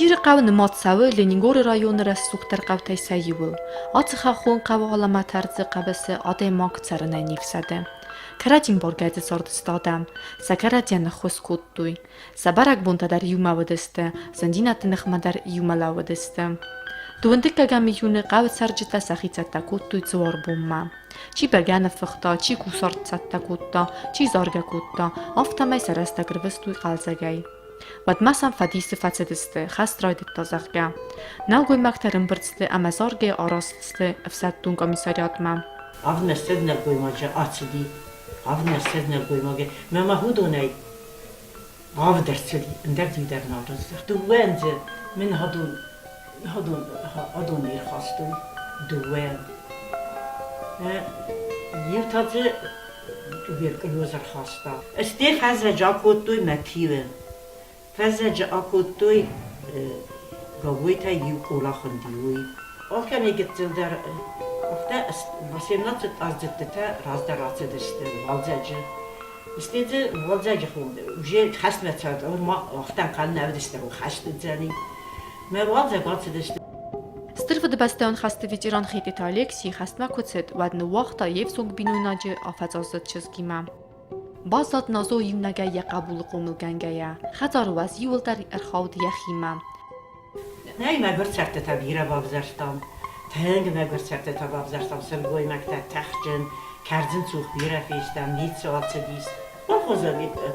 Цъирыхъӕу нымад цӕуы Ленингоры районы рӕсугъддӕр хъӕутӕй сӕ иуыл. Ацы хӕххон хъӕуы алӕмӕт ӕрдзы хъӕбысы адӕймаг цӕрынӕй не фсӕды. Кӕрӕдзи мбаргӕ дзы цардысты адӕм, сӕ кӕрӕдзийӕн ӕххуыс кодтой. Сӕ бӕрӕгбонтӕ дӕр иумӕ уыдысты, зындзинӕдты ныхмӕ дӕр иумӕ лӕууыдысты. Дыууындыккӕгӕм июны хъӕуы цӕрджытӕ сӕхи цӕттӕ кодтой дзуарбонмӕ. Чи бӕгӕны фыхта, чи кусарт цӕттӕ кодта, чи заргӕ кодта, афтӕмӕй сӕ рӕстӕг рвыстой хъӕлдзӕгӕй. Уӕдмӕ сӕм фӕдисы фӕцыдысты, хӕст райдыдта, зӕгъгӕ. Нӕлгоймӕгтӕ рымбырд сты ӕмӕ заргӕ араст сты ӕфсӕддон комиссариатмӕ. Авднӕссӕдз нӕлгоймаджы ацыди, авднӕссӕдз нӕлгоймаджы. Мӕ ма уыдонӕй авд ӕрцыди, ӕндӕр иу дӕр нал раздӕхт. Дыууӕ дзы мын адон, адон, адон ӕрхастой, дыууӕ. Иу та дзы туберкулез ӕрхаста. Стӕй фӕззӕджы акодтой мӕ тиуы. Фӕззӕджы акодтой Гогойтӕй иу къола хуынди, уый. Алкӕмӕй гыццылдӕр афтӕ восемнадцать аздзыдтытӕ раздӕр ацыдысты уалдзӕджы. Стӕй дзы уалдзӕджы хон уже хӕстмӕ цӕуд, ма афтӕ ӕнхъӕл нӕ уыдысты, хӕст уыдзӕни. Мӕ уалдзӕг ацыдысты. Стыр Фыдыбӕстӕйон хӕсты ветеран Хетъиты Алексий хӕстмӕ куы цыд, уӕд ныууагъта йе взонг бинойнаджы афӕдзаздзыд чызгимӕ. Баззад Назо иунӕгӕй йӕ хъӕбулы хъомылгӕнгӕйӕ. Хӕдзары уӕз иууылдӕр ӕрхауд йӕхимӕ. Нӕй, мӕгуыр цӕрдтытӕ бирӕ бавзӕрстам. Тынг мӕгуыр цӕрдтытӕ бавзӕрстам. Сылгоймӕгтӕ тыхджын, кӕрдзынцух бирӕ фестӕм, ницыуал цыдис. Колхозы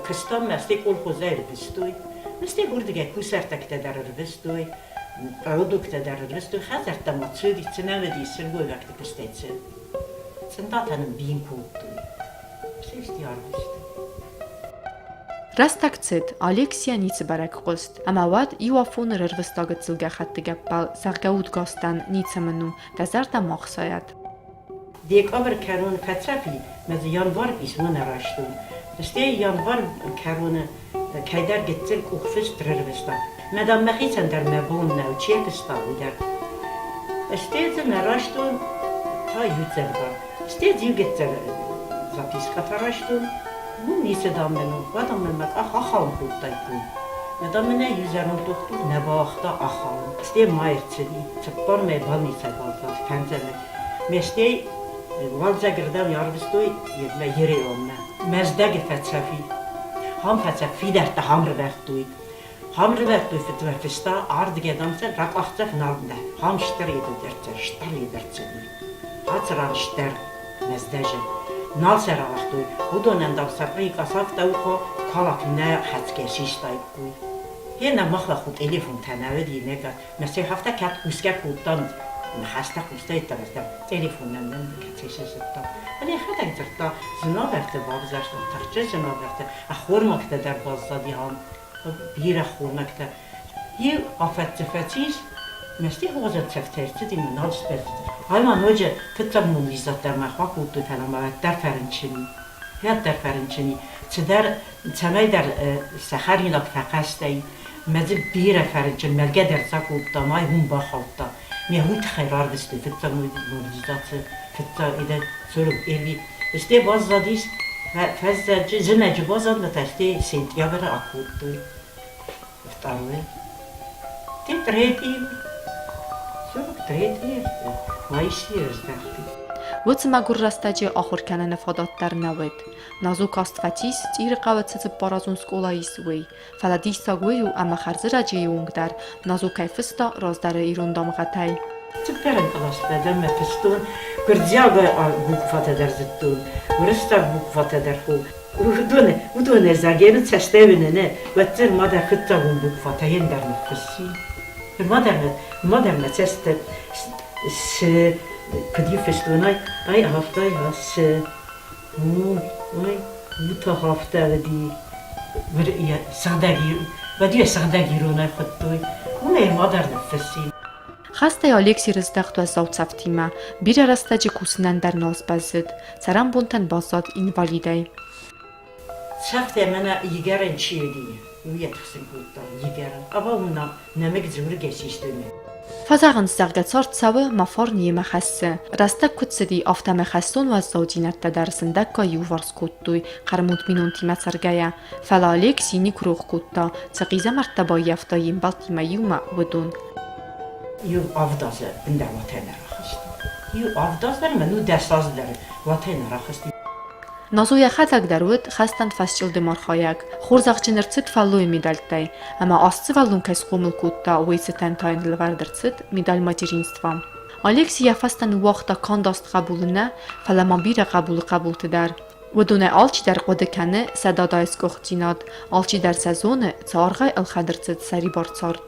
куыстам, мӕстӕй колхозӕй ӕрвыстой. Мӕстӕй уырдыгӕй кусӕрттӕгтӕ дӕр ӕрвыстой, продукттӕ дӕр ӕрвыстой. Хӕдзӕрттӕ ма цыди, цы нӕ уыди, сылгоймӕгты куыстӕй цы. Цъындатӕ нын бийын кодтой. Сести арвыст. Рӕстӕг цыд, Алексийӕ ницы бӕрӕг хъуыст, ӕмӕ уӕд иу афоны рырвыста гыццыл гӕххӕтты гӕппӕл, зӕгъгӕ, удгастӕн, ницы мын у, дӕ зӕрдӕ ма хсайӕд. Декабрь кӕроны фӕцӕф и, мӕ дзы январь писмо нӕ райстон. Стӕй январь кӕроны кӕйдӕр гыццыл къухфыст рырвыста. Мӕ, дам, мӕхицӕн дӕр мӕ бон нӕу, чи фыста, уый дӕр. Стӕй дзы нӕ райстон та иу дзӕвгар. Стӕй дзы иу гыццыл запискӕтӕ райстон. Ну, ницы, дам, мын у. Уӕд мын мӕ къах ахауын кодтаиккой. Мӕ, дам, мын ӕй иу зӕронд дохтыр нӕ бауагъта ахауын. Стӕй ма ӕрцыди, цыппар мӕй больницӕйы баззад, фӕндзӕмӕй. Ме стӕй уалдзӕгырдӕм арвыстой йедмӕ Ереванмӕ. Мӕздӕги фӕцӕфи. Хам фӕцӕф фидӕрттӕ хам рывӕрдтой. Хам рывӕрдтой фыццаг ардыгӕй дам сӕ ракъахдзӕф нал нӕ. Хам стыр едӕрцӕ, стыр едӕрцӕ. Ацы ран стӕр Мӕздӕджы. Нал сӕ рауагътой. Уыдонӕн дам сӕ приказ афтӕ у, калак нӕ хӕцгӕ систаиккой. Гъе махмӕ ху телефонтӕ нӕ уыди, нӕ Мӕ сӕ афтӕ кӕд хъусгӕ кодтам, ныхӕстӕ хъустӕйттӕ ӕз телефонӕн нӕ кӕцӕй сӕ зыдтам. Фӕлӕ йӕхӕдӕг дзырдта, зынавӕрты бавзӕрстон, тыхджын зынавӕрты, ӕххормӕгтӕ дӕр баззади ам, бирӕ ӕххормӕгтӕ. Иу афӕдзы фӕцис, мӕсти хуызӕн цӕфтӕ ӕрцыди мӕ нал сбӕззыд. Ӕмӕ ноджы фыццаг мобилизаци дӕр мӕ фӕкодтой, фӕлӕ мӕ уӕддӕр фӕрынчын и. Уӕддӕр фӕрынчын и. Цыдӕр, цӕмӕйдӕр сӕ хӕринаг фӕхъӕстӕ и. Мӕ дзы бирӕ фӕрынчын, мӕлгӕ дӕр сӕ кодта, мӕй уым бахаудта. Ме уый тыххӕй рарвыстой фыццаг мобилизаци, фыццаг идӕ 41. Стӕй баззадис, фӕззӕджы, зымӕджы баззад, мӕ та стӕй сентябры акодтой. Второй. Ты третий. 43-й майы раздӕхти. Уыцы мӕгуыр рӕстӕджы ахуыр кӕныны фадат дӕр нӕ уыд. Назо каст фӕцис, Цъирыхъӕуы цы цыппаразон скъола ис, уый. Фӕлӕ диссаг уый у, ӕмӕ хӕрзӕрӕджыйы онг дӕр Назо кӕй фыста раздӕры ирон дамгъӕтӕй. Цыппӕрӕм къласмӕ дӕр мӕ фыстон, гуырдзиаг буквӕтӕ дӕр зыдтон, уырыссаг буквӕтӕ дӕр хо. Уыдоны, уыдоны загены цӕстӕй уынӕны, уӕддӕр ма дӕр фыццагон буквӕтӕ ӕндӕр ныффысси. Ма дӕр, ма дӕр мӕ цӕст цы куыд-иу фыстон, ай, ай афтӕ, цы, у, ай, уыта афтӕ уыди. Сыгъдӕг, уӕд йӕ сыгъдӕг иронӕй хуыдтой. Уымӕй ма дӕр ныффысси. Хӕстӕй Алекси рыздӕхт уӕззау цӕфтимӕ, бирӕ рӕстӕджы кусынӕн дӕр нал сбӕззыд, цӕрӕнбонтӕн баззад инвалидӕй. Цӕфтӕ мӕнӕ игӕрӕн чи уыди, уый йӕ тыхсын кодта, игӕрӕн. Абон нӕмыг дзургӕ систой. Фӕзӕгъынц, зӕгъгӕ, цард цӕуы, мӕ фарн йемӕ хӕссы. Рӕстӕг куыд цыди, афтӕмӕй хӕстон уӕззаудзинӕдтӕ дӕр сындӕггай иуварс кодтой, хъӕрмуд бинонтимӕ цӕргӕйӕ. Фӕлӕ Алекси никуы рох кодта, цы хъизӕмӕрттӕ баййӕфта йе мбӕлттимӕ иумӕ, уыдон. Иу авдазы ӕндӕр уатӕй нӕ рахызт. Иу авдаз дӕр ӕмӕ ну 10 азы дӕр уатӕй нӕ рахызт. Назо йӕхӕдӕг дӕр уыд хӕстӕн фӕсчъылдым архайӕг, хорзӕхджын ӕрцыд фӕллойы медӕлттӕй, ӕмӕ ацы сывӕллон кӕй схъомыл кодта, уый цытӕн та йын лӕвӕрд ӕрцыд медаль материнства. Алекси йӕ фӕстӕ ныууагъта канд аст хъӕбулы нӕ, фӕлӕ ма бирӕ хъӕбулы хъӕбулты дӕр. Уыдонӕй алчидӕр хъуыды кӕны сӕ дадайы сгуыхтдзинад, алчидӕр сӕ зоны, цы аргъӕй ӕлхӕд ӕрцыд сӕрибар цард.